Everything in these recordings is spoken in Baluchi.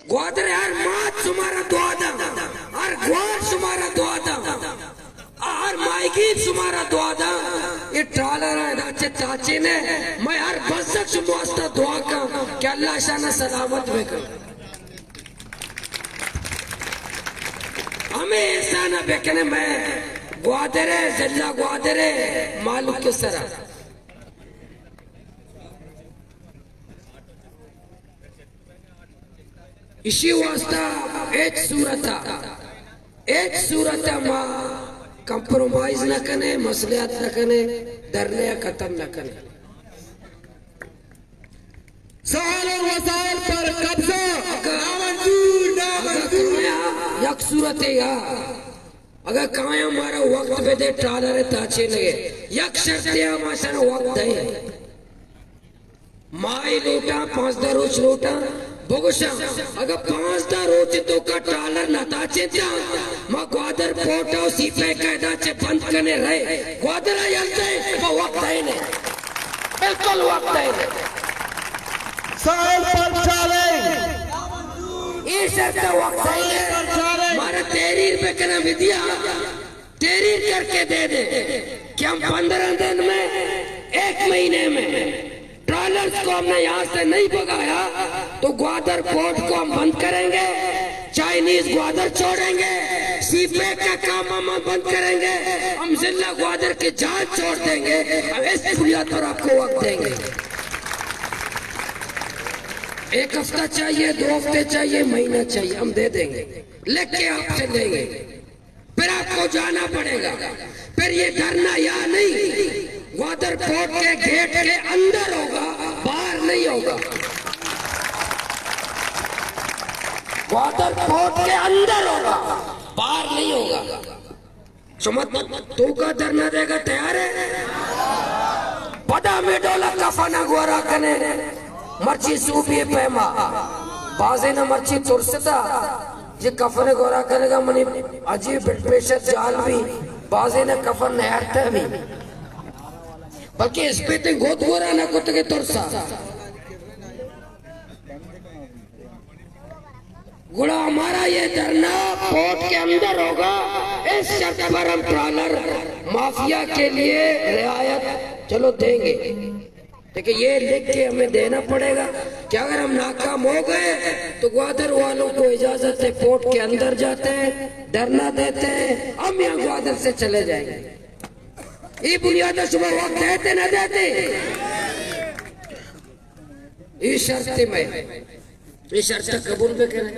گوادر ءِ ہر مات شمارا دعا داں، ہر گوار شمارا دعا داں، ہر ماہیگیر شمارا دعا داں۔ اے ٹرالر ءَ ادا چہ تاچین ئے، مئے ہر بزگ شما واسطہ دعا کن کہ اللہ اشانا سلامت بکن۔ ہمے احسان ءَ بکنے مئے گوادر ءِ، ضلع گوادر ءِ مالک ءِ سرا۔ اشی واسطہ ہچ صورت ءَ، ہچ صورت ءَ ما کمپرومائز نہ کنے، مصلحت نہ کنے، دھرنے ءَ ختم نہ کنے۔ ساحل اور وسائل پر قبضہ نامنظور، نامنظور۔ اگر کایاں یک صورت ءَ یا، اگر کایاں مارا وقت بدے ٹرالر ءِ تاچینگ ءِ، یک شرط ءَ ما شر وقت دئیں۔ ماہے لوٹاں، پانزدہ روچ لوٹاں، بگوشاں، اگاں پانزدہ روچ توکا ٹرالر نہ تاچینتاں، ما گوادر پورٹ ءَ سی پیک ءَ ادا چہ بند کنے رئے۔ گوادر ءَ یل دئے، ما وقت دئینے۔ بالکل وقت دئینے۔ ساحل پر چالیں۔ اے شرط ءَ وقت دئینے۔ مارا تحریر بکناں بدیا۔ تحریر کر کے دے دیں کہ ہم پندرہ دن میں، ایک مہینے میں ٹرالرز کو ہم نے یہاں سے نہیں بھگایا تو گوادر پورٹ کو ہم بند کریں گے، چائنیز گوادر چھوڑیں گے، سی پیک کا کام ہم بند کریں گے، ہم ضلع گوادر کی جان چھوڑ دیں گے، ہم اس بنیاد پر آپ کو وقت دیں گے۔ ایک ہفتہ چاہیے، دو ہفتے چاہیے، مہینہ چاہیے، ہم دے دیں گے، لکھ کے آپ سے لیں گے۔ پھر آپ کو جانا پڑے گا۔ پھر یہ دھرنا یہاں نہیں، گوادر پورٹ کے گیٹ کے اندر ہوگا، باہر نہیں ہوگا۔ گوادر پورٹ کے اندر ہوگا، باہر نہیں ہوگا۔ شما توکا دھرنا دے گا تیار ہے؟ پدا ہمے ڈولا کفن ءَ گورا کنے، مرچی سوبی پیما، بازینا مرچی ترستا، جی کفن ءَ گورا کنگا منی عجیب بلڈ پریشر جال بی، بازینا کفن نیارتا بی، بلکہ اسپیتیں گد گورا نہ کتگے ترسا۔ گڑا ہمارا یہ دھرنا پورٹ کے اندر ہوگا، اس شرط پر ہم ٹرالر مافیا کے لیے رعایت چلو دیں گے۔ لیکن یہ لکھ کے ہمیں دینا پڑے گا کہ اگر ہم ناکام ہو گئے تو گوادر والوں کو اجازت ہے، پورٹ کے اندر جاتے ہیں، دھرنا دیتے ہیں، ہم یہاں گوادر سے چلے جائیں گے۔ یہ بنیاد شما وقت دیتے نہ دیتے؟ یہ شرط میں، یہ شرط قبول بکنے۔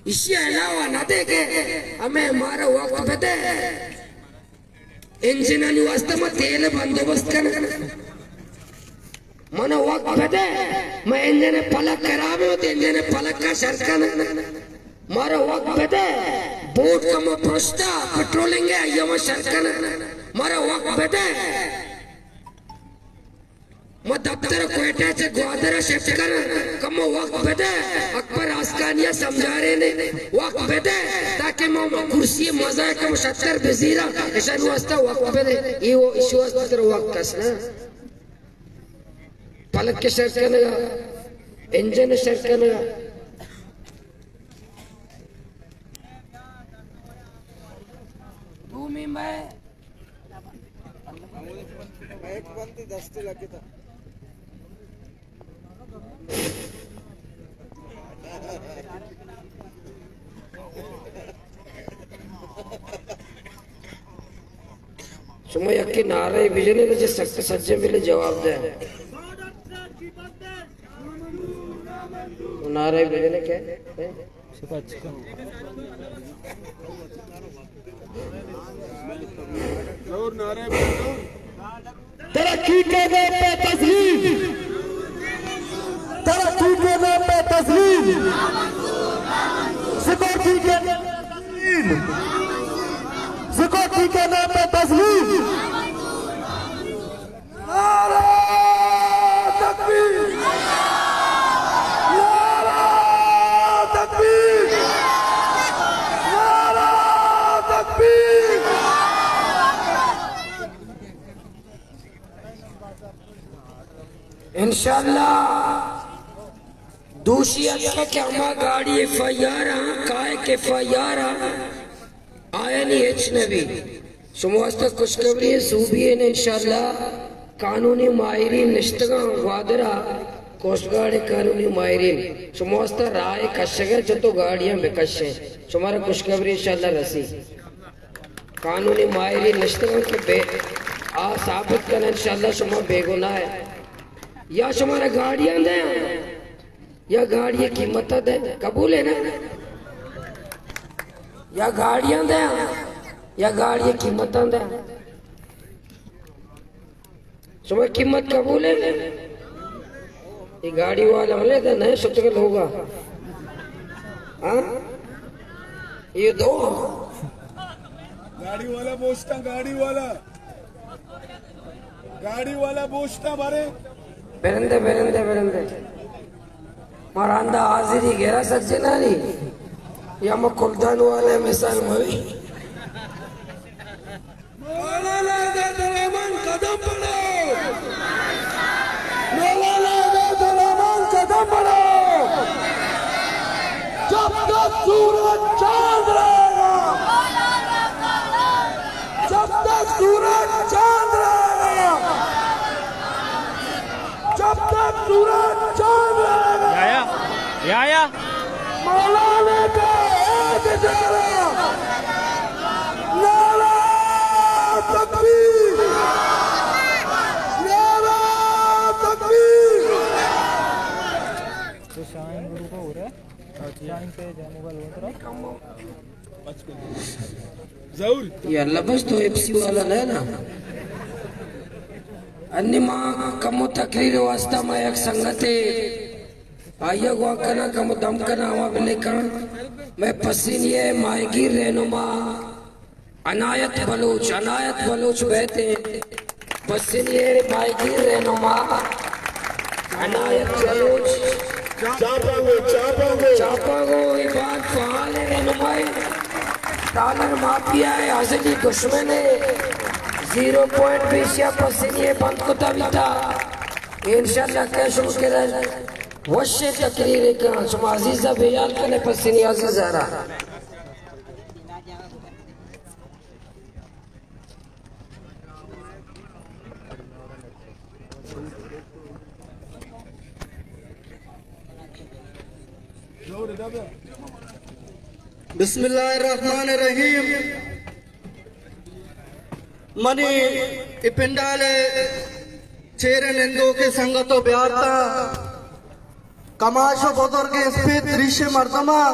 ایشی علاوہ نہ دے کہ ہمیں ہمارا وقت بدے، انجنانی واسطہ ما تیل بندوبست کن، منا وقت بدے، ما انجن پلک خراب ہو تو انجن پلک کا شر کن، مارا وقت بدے، بوٹ کمو پرشتا، پٹرولنگ ہے، یہ ما شر کن، مارا وقت بدے۔ ما دپتر کوئٹہ چہ گوادر ءَ شفٹ کناں، کمو وقت بدے، اکبر آسکانی ءَ سمجھارینے، وقت بدے، تاکہ ما کرسی مزہ ءَ کم شتر بزیراں، اشانی واسطہ وقت بدے، ای وہ اشی واسطہ تر وقت کس نا۔ پلک شر کنگا، انجن شر کنگا۔ دومی میں ایک بندی دستی لگتا۔ شما یکے نعرہ بجنے، نہ چہ سک سجے ملے جواب دے۔ نعرہ بجنے کیا؟ ترقی کے نام پہ تذلیل، ترقی کے نام پہ تذلیل، سیکورٹی کے نام پہ تذلیل، سیکورٹی کے نام پہ تذلیل۔ نعرہ تکبیر! نعرہ تکبیر! نعرہ تکبیر! انشاءاللہ دوشی اتکا کہ ہما گاڑی ایف آئی آر آں، کائک ایف آئی آر آں، آیانی ہچ نہ بی۔ شما واسطہ خوشخبری ایں، سوبی ایں، انشاءاللہ قانونی ماہرین نشتگاں گوادرا، کوسٹ گارڈ قانونی ماہرین شما واسطہ راہ کشگا، چتو گاڑیاں بکشیں۔ شمارا خوشخبری انشاءاللہ رسی۔ قانونی ماہرین نشتگاں کہ بے آ ثابت کن انشاءاللہ شما بے گناہ ہے۔ یا شمارا گاڑیاں دیں یا گاڑی قیمت دیں، قبول ہے نا؟ یا گاڑیاں دیں یا گاڑی قیمت دیں۔ شما قیمت قبول ہے؟ یہ گاڑی والا ہم لیتا نئے شتگل ہوگا۔ ہاں؟ یہ دو۔ گاڑی والا بوجھتا، گاڑی والا۔ گاڑی والا بوجھتا بارے۔ برندے، برندے، برندے۔ ماراندا حاضری گرا سجنانی۔ یا ما کلدان والے مثال موی۔ مولانا حیدر الرحمان قدم بڑھاؤ۔ مولانا حیدر الرحمان قدم بڑھاؤ۔ جب تک سورج چاند رہے گا، جب تک سورج چاند رہے گا، جب تک سورج چاند رہے گا، یا، یا۔ یا، یا۔ مولانا کا ایک اشارہ۔ نعرہ تکبیر۔ نعرہ تکبیر۔ تو شاہین گروپ ہو رہا ہے؟ شاہین پہ جانے والا ہو رہا ہے؟ ظہور۔ یا اللہ، بس تو ایف سی والا نہ نا۔ انی ما کمو تقریر واسطہ ما یک سنگتے آئیا گوا کنا، کمو دم کنا، ہما بلے کن۔ میں پسنی ہے ماہیگیر رہنما عنایت بلوچ، عنایت بلوچ بیت ہیں۔ پسنی ہے ماہیگیر رہنما عنایت بلوچ۔ چاپاں گو، چاپاں گو۔ چاپاں گو، اے باز فعال رہنمائے۔ ٹالر مافیا ہے، ازلی دشمن ہے۔ زیرو پوائنٹ بیس یا پسنی ہے بند کتا بیتا۔ انشاءاللہ کیش مکرر وشیں تقریر کن۔ شما عزیزہ بیال کنے پسنی عزیزہ را۔ بسم اللہ الرحمن الرحیم۔ منی اے پنڈال ءِ چیرے نندوکیں سنگت ءُ بیارتاں، کماش ءُ بزرگیں اسپیت ریشیں مردماں،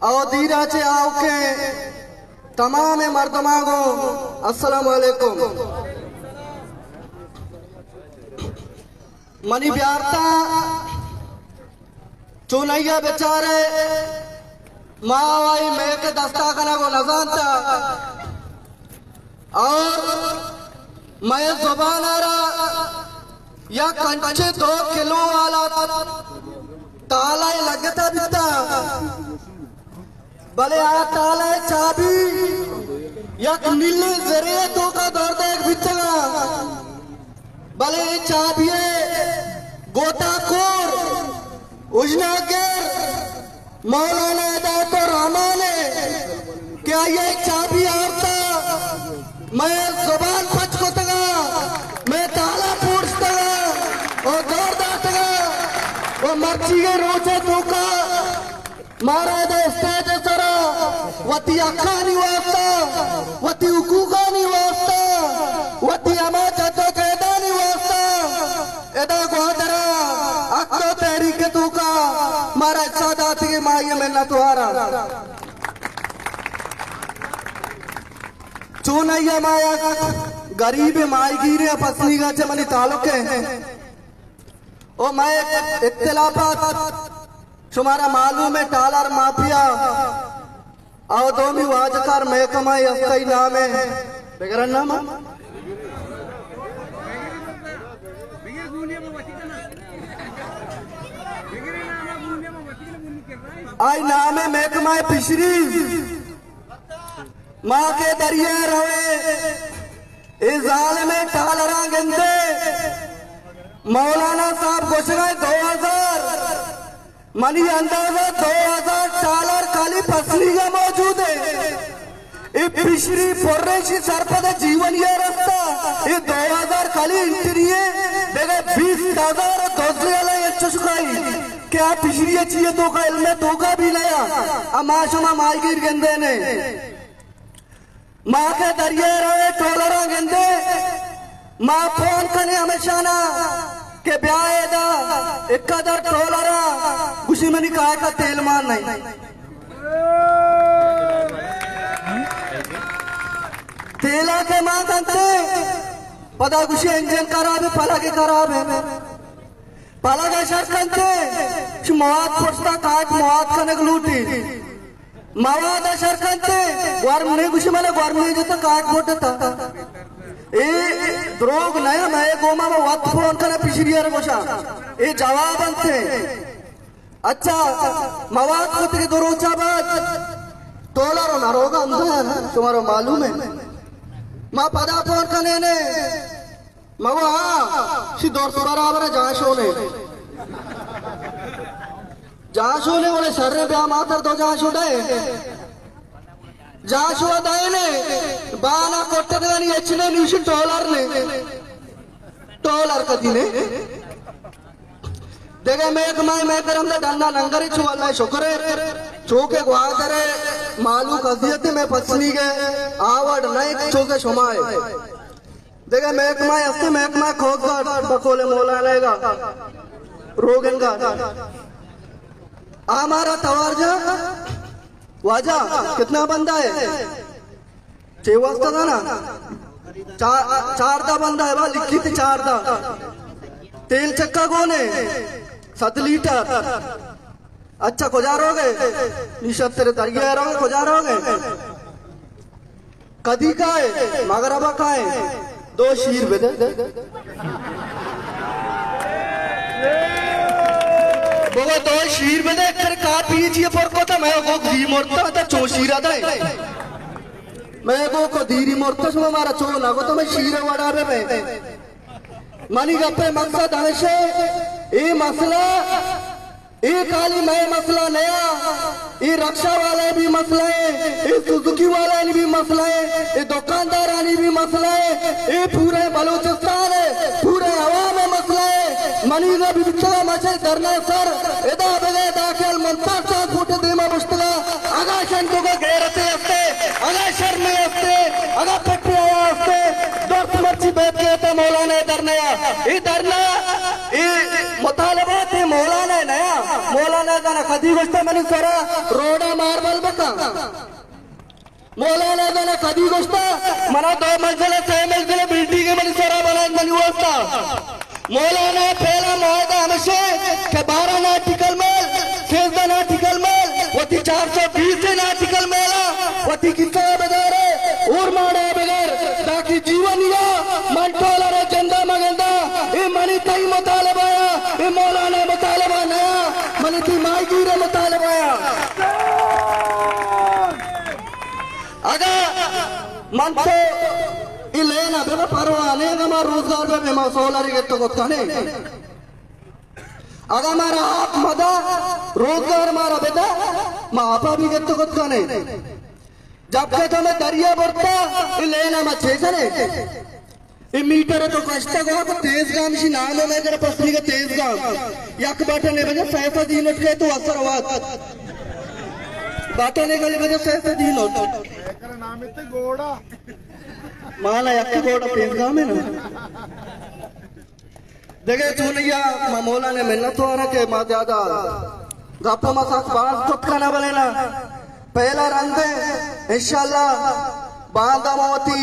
او دیرا چہ آؤکیں تمامیں مردماں گوں السلام علیکم۔ منی بیارتاں چونائی ءَ بچارے، ما آئی میک دستا کنگ ءَ نزانتا اور مئے زبان ءَ را یک انچیں دو کلو والا تالہ لگتا بیتا، بلے آ تالہ ءِ چابی یک نیلیں زرے ءِ توکا دور دئیگ بیتگا، بلے اے چابی ءِ گوتا کور اژناگر مولانا ہدایت الرحمان ءِ کہ آئی ءَ چابی آورتا، مئے زبان پچ کتگا، مئے تالا پوڑشتگا ءُ دور داتگا ءُ مرچیگیں روچ ءِ توکا مارا ادا اسٹیج ءِ سرا وتی حقانی واسطہ، وتی حقوقانی واسطہ، وتی ہما جدوجہدانی واسطہ ادا گوادر ءَ حق ءُ تحریک ءِ توکا مارا حصہ داتگیں، ما آئی ءِ منتوار آں۔ چونائی ءَ ما یک غریب ماہیگیرے ءَ، پسنیگا چہ منی تعلق ءَ، او مئے اختلافات شمارا معلوم ہے، ٹالر مافیا او دومی واجکار محکمہ ءِ ہستئی نام ہے، بگرن نام ہے؟ آئی نام ہے محکمہ فشری۔ ما کہ دریا روے، اے ظالمیں ٹالراں گندے۔ مولانا صاحب گوشگا دو ہزار منی اندازہ دو ہزار ٹالر کالی پسنیگا موجود ہے۔ اے پشری پرشی سرپد جیونی رستہ، اے دو ہزار کالی انتری ہے، دگہ بیست ہزار دوزے علی انچش کائی کہ آ پشری چیئے توکا علم توکا بھی نیا۔ اما شما ماہیگیر گندے نے۔ ما کہ دریائے روے ٹولراں گندے، ما فون کنے ہمیشانا کہ بیا ادا اکدر ٹولراں گوشی منی کائکا تیل مان نہیں۔ تیلا کہ ما کنتے، پدا گوشی انجن خراب ہے، پلگ خراب ہے۔ پلگ ء شر کنتے، چہ مواد پرستا کائک مواد کنگ لوٹی۔ مواد ء شر کنتے، گورم نہیں گوشی، منا گورم نہیں جتا کائک بوٹتا۔ اے دروگ نیا، مئے گوما ما وقت فون کنا پشری ار گوشا۔ اے جواب انتے۔ اچھا، مواد کت کے دو روچا بعد ٹولر نہ روگا ہم شمارا معلوم ہے۔ ما پدا فون کنے نے۔ مگو ہاں، شی درست برابر ہے، جاشو نے۔ جاشو نے بولے سر نے بیا ماتر دو جاشو دے۔ جاشو دے نے، بانا کوٹے دے نی اچ نے نیوشی ٹولر نے۔ ٹولر کدی نے۔ دیگه محکمہ، محترم دے ڈنڈا ننگری چو اللہ شکر ہے۔ چوکے گوادر ہے، مالو قضیت میں پسنی گئے، آوڑ نہیں چوکے شمائے۔ دیگه محکمہ ہستے، محکمہ کوسٹ گارڈ بقول مولانا گا، روگن گارڈ۔ ہمارا توار جا، واجہ کتنا بندہ ہے؟ چھ واسطہ تھا نا؟ چار، چاردہ بندہ ہے، با لکھی تھی چاردہ۔ تیل چکا کون ہے؟ ست لیٹر۔ اچھا، کجا رو گئے؟ نشت تیرے دریا رو گئے، کجا رو گئے؟ کدی کائے؟ مغربا کائے؟ دو شیر بدے۔ بگو دو شیر بدے، کر کاپی چی پر کو تھا، میں گو گھی مرتا تھا، چو شیرا دے۔ میں گو کو دیری مرتا، شما مارا چو نہ گو تو میں شیر وڑا بے میں۔ منی گپے مقصد ہمیشہ اے مسئلہ اے خالی مئے مسئلہ نیا، اے رکشہ والے بھی مسئلہ ہے، اے سوزوکی والے بھی مسئلہ ہے، اے دکاندارانی بھی مسئلہ ہے، اے پورے بلوچستان ہے، پورے عوام مسئلہ ہے۔ منی گا بھی بچا مچے دھرنا سر، ادا بگے داخل منتر چار فٹ دیما بشتگا، اگا شن تو غیرت ہستے، اگا شرم ہستے، اگا پٹی آیا ہستے، درس مرچی بیت کے تے مولانا دھرنا، اے دھرنا، اے مطالبات مولانا نیا، مولانا زانا کدی گوشتا منی سرا روڈا ماربل بکا۔ مولانا زانا کدی گوشتا منا دو منزل، سے منزل بلڈنگ منی سرا بنائیں منی واسطہ۔ مولانا پہلا معاہدہ ہمیشہ کہ بارہ ناٹیکل میل، سیزدہ ناٹیکل میل، وتی چار سو بیس ناٹیکل میلا، وتی کسہ بدارے، اور ماڑا بغیر، تاکہ جیونیا من ٹولر جندا مگندا۔ اے منی تئی مطالبہ یا، اے مولانا مطالبہ نیا، منی تئی ماہیگیر مطالبہ یا۔ اگا من تو اے لینا بے پرواہ نہیں، اگا ما روزگار بے ما سولر گت کت کنے۔ اگا مارا آپ مدا، روزگار مارا بدا، ما آپا بھی گت کت کنے۔ جبکہ تو میں دریا برتا، اے لینا ما چیزنے۔ اے میٹر تو کشتا گوا تو تیز گام شی نام ہے، میں تیرا پسنی کا تیز گام۔ یک باٹا نے بجا سیفا دین اٹھ کے تو اثر وات۔ باٹا نے گلی بجا سیفا دین اٹھ۔ مانا یک گوڑا تیز گام ہے نا۔ دگہ چونیا ما مولانا منت وارا کہ ما زیادہ گپ ما سک باز کت کنا بلے نا۔ پہلا رند ہے، انشاءاللہ باندا ما وتی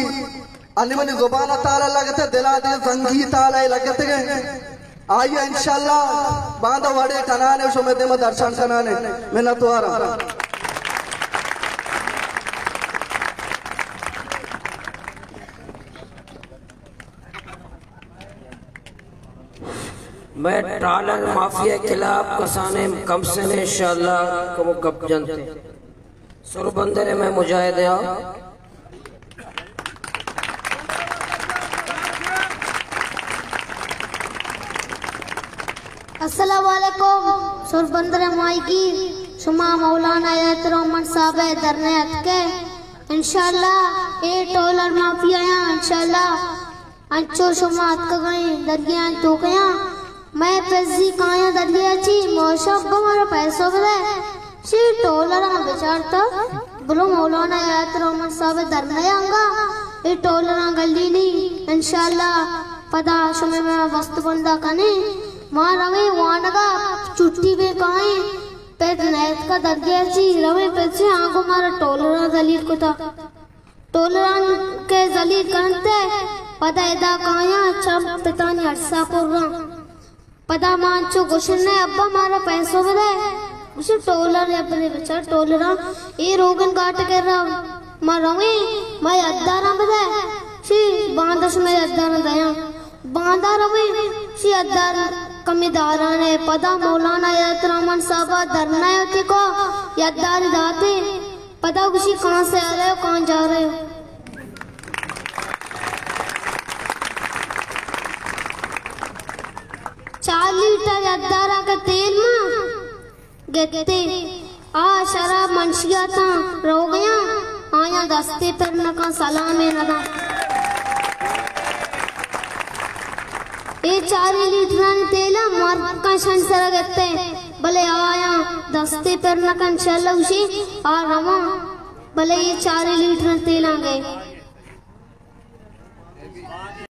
انی منی زبان تالا لگتے، دلا دے زنگی تالا لگتے گئے۔ آئیے انشاءاللہ باندا وڑے کنانے شمے دے ما درشان کنانے۔ منت وارا۔ مئے ٹالر مافیا خلاف کسانیں کمسن انشاءاللہ کمو گپ جنت۔ سر بندر مئے مجاہد آ۔ السلام علیکم۔ سربندر ماہیگیر، شما مولانا ہدایت الرحمن صاحب ءِ دھرنا ءَ اتکے۔ انشاءاللہ اے ٹولر مافیا آں، انشاءاللہ انچو شما اتکگائیں دریا ءِ توکیاں، مئے پزی کایاں دریا ءَ چی، موشا ابا مارا پیسو بدے۔ شی ٹولراں بچارتا، بلو مولانا ہدایت الرحمن صاحب ءِ دھرنا ءِ انگا اے ٹولراں گلینی۔ انشاءاللہ پدا شمئے ما بست بندا کنیں۔ ما رویں وانگا، چھٹی بے کائیں۔ پت نیتکا دریا ءَ چی، رویں پت چی، آنگو مارا ٹولراں ذلیل کتا۔ ٹولراں کہ ذلیل کنت ءَ، پدا ادا کایاں چم پتانی ارسا پراں۔ پدا ما انچو گوشن ءَ، ابا مارا پیسو بدے۔ گوشن ٹولر ءَ، بلے بچار ٹولراں اے روگن گاٹ ءِ کرا ما رویں، ما یداراں بدے۔ شی باندا شمئے یداراں دیاں۔ باندا رویں، شی یدار کمی دارانے۔ پدا مولانا ہدایت الرحمن صاحب ءَ دھرنا ءَ وتی کو یداری داتے۔ پدا گوشی، کان سے آ رہے ہو، کان جا رہے ہو؟ چار لیٹر یدارا کے تیل ما گتے، آ شراب منشیاتاں روگیاں، آیاں دستے پر نکاں، سلامے نداں۔ اے چاریں لیٹرانی تیل ءَ مرکاں شن سرا گتے، بلے آیاں دستے پر نکن، شل گوشی آ رواں، بلے اے چاریں لیٹرانی تیلاں گئے۔